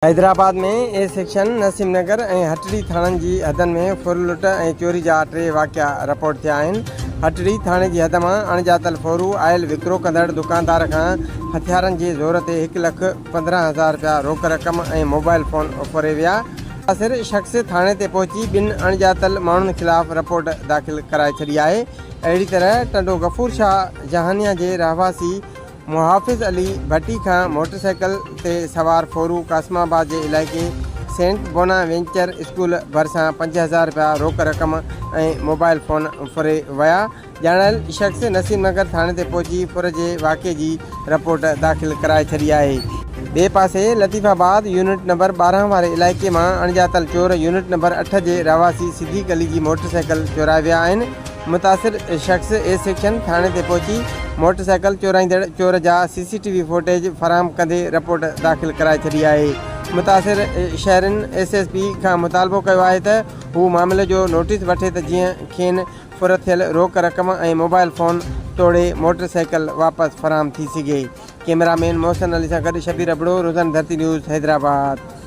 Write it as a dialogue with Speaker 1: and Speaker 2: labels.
Speaker 1: Hyderabad ۾ A section, Naseem نگر ۽ هٽڙي ٿاڻن جي حدن ۾ ڦر لٽ ۽ چوري جا ٽي واقعا رپورٽ ٿيا آهن. هٽڙي ٿاڻي جي حد مان اڻڄاتل ڦورو آئل وڪرو ڪندڙ دڪاندار کان هٿيارن جي زور تي هڪ لک 15 هزار رپيا روڪ رقم ۽ موبائل فون ڦري ويا. متاثر شخص ٿاڻي تي پهچي ٻن اڻڄاتل ماڻهن خلاف رپورٽ داخل ڪرائي ڇڏي آهي. اهڙي طرح ٽنڊو غفور شاهه جهانيان جي رهواسي محافظ علي ڀٽي کان موٽرسائيڪل تي سوار ڦورو قاسم آباد جي علائقي سينٽ بونا وينچر اسڪول ڀرسان 5000 رپيا روڪ رقم ۽ موبائل فون ڦري ويا. ڄاڻايل شخص نسيم نگر ٿاڻي تي پهچي ڦر جي واقعي جي رپورٽ داخل ڪرائي ڇڏي آهي. ٻئي پاسي لطيف آباد يونٽ نمبر 12 واري علائقي مان اڻڄاتل چور يونٽ نمبر اٺ جي رهواسي صديق علي جي موٽرسائيڪل چورائي ويا آهن. متاثر شخص اي سيڪشن ٿاڻي تي پهچي موٽر سائيڪل چورائيندڙ چور جا C C T V footage فراهم ڪندي رپورٽ داخل ڪرائي ڇڏي آهي. متاثر شهرين ايس ايس پي کان مطالبو ڪيو آهي ته هو معاملي جو نوٽيس وٺي ته جيئن کين ڦر ٿيل روڪ رقم ۽ موبائل فون توڙي موٽر سائيڪل واپس فراهم ٿي سگهي. ڪئميرا مين محسن علي سان گڏ شبير ابڙو، روزانه ڌرتي نيوز، حيدرآباد.